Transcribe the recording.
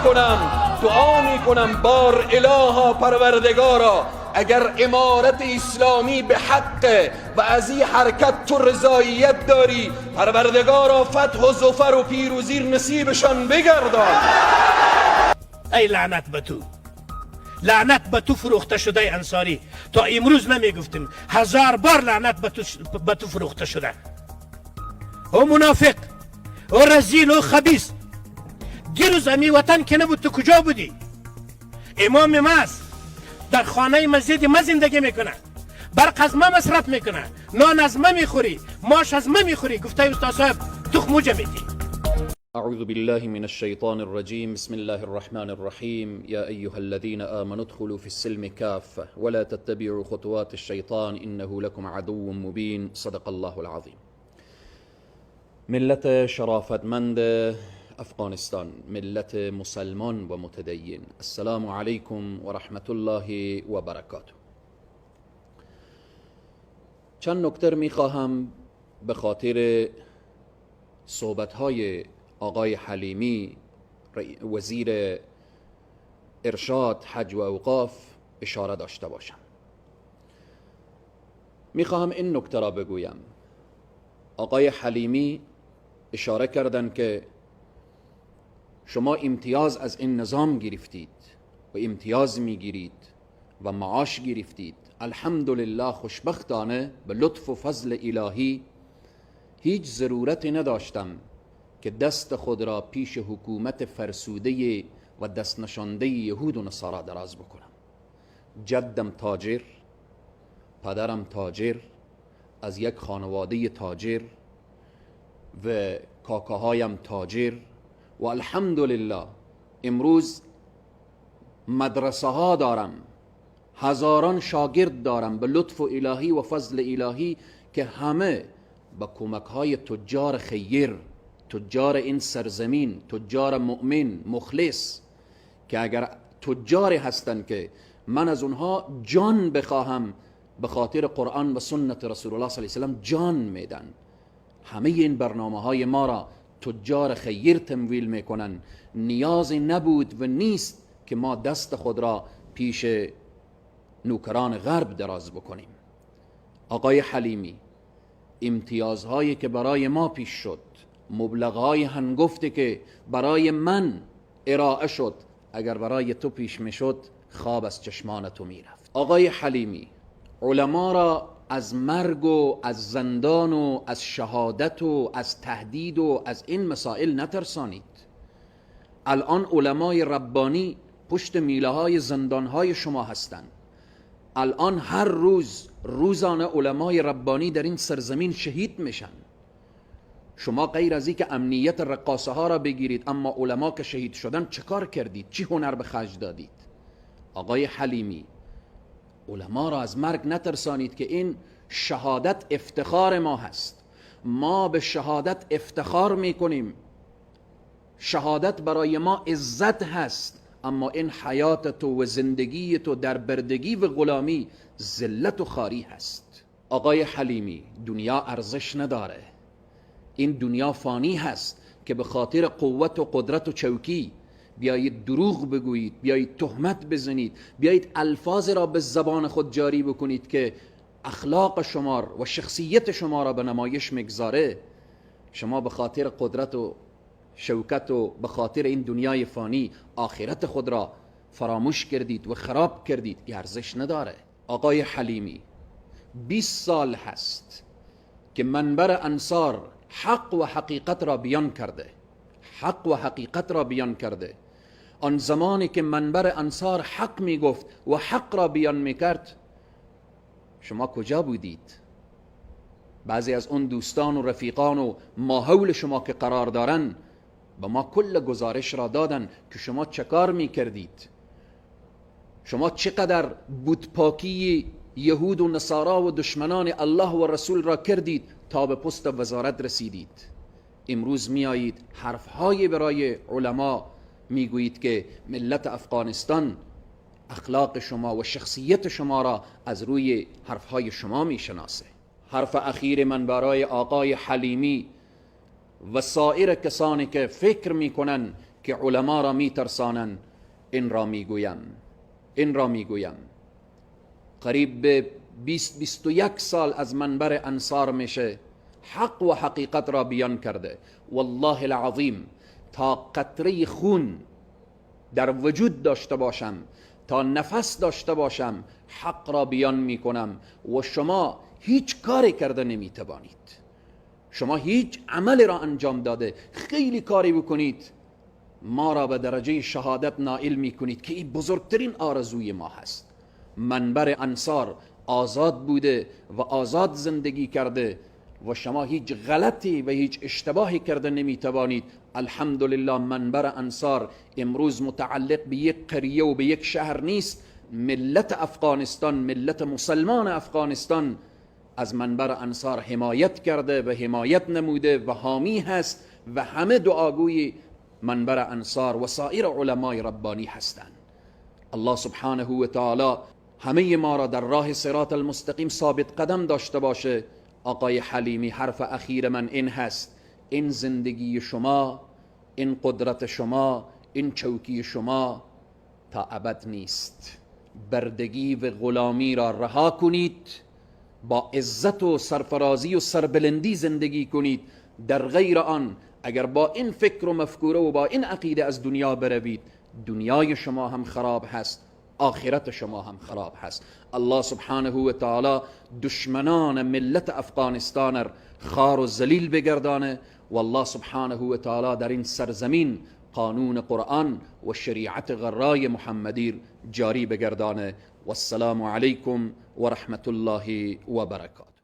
میکنم، دعا میکنم بار الها پروردگارا، اگر امارت اسلامی به حق و از این حرکت تو رضاییت داری، پروردگارا فتح و ظفر و پیروزی نصیبشان بگردان. ای لعنت به تو، لعنت به تو فروخته شده انصاری. تا امروز نمیگفتیم، هزار بار لعنت به تو فروخته شده. او منافق، او رذیل، او خبیث. دیروز امی وطن که نبود تو کجا بودی؟ امام ماست، در خانه مسجد ما زندگی میکنه، برق از ما مصرف میکنه، نان از ما میخوری، ماش از ما میخوری. گفته استاد صاحب تخم موجه میدی. اعوذ بالله من الشیطان الرجیم. بسم الله الرحمن الرحیم. یا ایها الذین آمنوا ادخلوا فی السلم کافة ولا تتبعوا خطوات الشیطان انه لكم عدو مبین. صدق الله العظیم. ملت شرافتمند افغانستان، ملت مسلمان و متدین، السلام علیکم و رحمت الله و برکاته. چند نکته میخواهم به خاطر صحبت‌های آقای حلیمی وزیر ارشاد حج و اوقاف اشاره داشته باشم. میخواهم این نکته را بگویم. آقای حلیمی اشاره کردند که شما امتیاز از این نظام گرفتید و امتیاز میگیرید و معاش گرفتید. الحمدلله خوشبختانه به لطف و فضل الهی هیچ ضرورتی نداشتم که دست خود را پیش حکومت فرسوده و دست نشانده یهود و نصارا دراز بکنم. جدم تاجر، پدرم تاجر، از یک خانواده تاجر و کاکاهایم تاجر و الحمدلله امروز مدرسه ها دارم، هزاران شاگرد دارم به لطف و الهی و فضل الهی که همه با کمک های تجار خیر، تجار این سرزمین، تجار مؤمن مخلص، که اگر تجاری هستند که من از اونها جان بخواهم به خاطر قرآن و سنت رسول الله صلی الله علیه و سلم جان میدن. همه این برنامه های ما را تجار خیر تمویل میکنن. نیازی نبود و نیست که ما دست خود را پیش نوکران غرب دراز بکنیم. آقای حلیمی، امتیازهایی که برای ما پیش شد، مبلغهای هنگفتی که برای من ارائه شد، اگر برای تو پیش میشد خواب از چشمان تو میرفت. آقای حلیمی، علما را از مرگ و از زندان و از شهادت و از تهدید و از این مسائل نترسانید. الان علمای ربانی پشت میله های زندان های شما هستند. الان هر روز روزانه علمای ربانی در این سرزمین شهید میشن. شما غیر از اینکه امنیت رقاصه ها را بگیرید، اما علما که شهید شدن چه کار کردید؟ چی هنر به خرج دادید؟ آقای حلیمی، علما را از مرگ نترسانید که این شهادت افتخار ما هست. ما به شهادت افتخار میکنیم. شهادت برای ما عزت هست، اما این حیات تو و زندگی تو در بردگی و غلامی ذلت و خواری هست. آقای حلیمی، دنیا ارزش نداره. این دنیا فانی هست که به خاطر قوت و قدرت و چوکی بیایید دروغ بگویید، بیایید تهمت بزنید، بیایید الفاظ را به زبان خود جاری بکنید که اخلاق شما و شخصیت شما را به نمایش میگذاره. شما به خاطر قدرت و شوکت و به خاطر این دنیای فانی آخرت خود را فراموش کردید و خراب کردید. ارزش نداره. آقای حلیمی، 20 سال هست که منبر انصار حق و حقیقت را بیان کرده، حق و حقیقت را بیان کرده. آن زمانی که منبر انصار حق می گفت و حق را بیان می کرد، شما کجا بودید؟ بعضی از اون دوستان و رفیقان و ماحول شما که قرار دارن به ما کل گزارش را دادن که شما چه کار می کردید، شما چقدر بتپاکی یهود و نصارا و دشمنان الله و رسول را کردید تا به پست وزارت رسیدید. امروز میایید حرفهای برای علما میگویید که ملت افغانستان اخلاق شما و شخصیت شما را از روی حرفهای شما میشناسه. حرف اخیر من برای آقای حلیمی و سایر کسانی که فکر میکنن که علما را میترسانند این را میگویم، این را میگویم. قریب به 20-21 سال از منبر انصار میشه حق و حقیقت را بیان کرده. والله العظیم تا قطره خون در وجود داشته باشم، تا نفس داشته باشم، حق را بیان میکنم و شما هیچ کاری کرده نمیتوانید. شما هیچ عمل را انجام داده، خیلی کاری بکنید، ما را به درجه شهادت نائل میکنید که این بزرگترین آرزوی ما هست. منبر انصار آزاد بوده و آزاد زندگی کرده و شما هیچ غلطی و هیچ اشتباهی کرده نمیتوانید. الحمدلله منبر انصار امروز متعلق به یک قریه و به یک شهر نیست. ملت افغانستان، ملت مسلمان افغانستان از منبر انصار حمایت کرده و حمایت نموده و حامی هست و همه دعاگوی منبر انصار و سایر علمای ربانی هستند. الله سبحانه و تعالی همه ما را در راه صراط المستقیم ثابت قدم داشته باشه. آقای حلیمی، حرف اخیر من این هست: این زندگی شما، این قدرت شما، این چوکی شما تا ابد نیست. بردگی و غلامی را رها کنید، با عزت و سرفرازی و سربلندی زندگی کنید. در غیر آن اگر با این فکر و مفکوره و با این عقیده از دنیا بروید، دنیای شما هم خراب هست، آخرت شما هم خراب هست. الله سبحانه و تعالی دشمنان ملت افغانستان را خار و ذلیل بگردانه و الله سبحانه و تعالی در این سرزمین قانون قرآن و شریعت غرای محمدی جاری بگردانه. والسلام علیکم و رحمت الله و برکاته.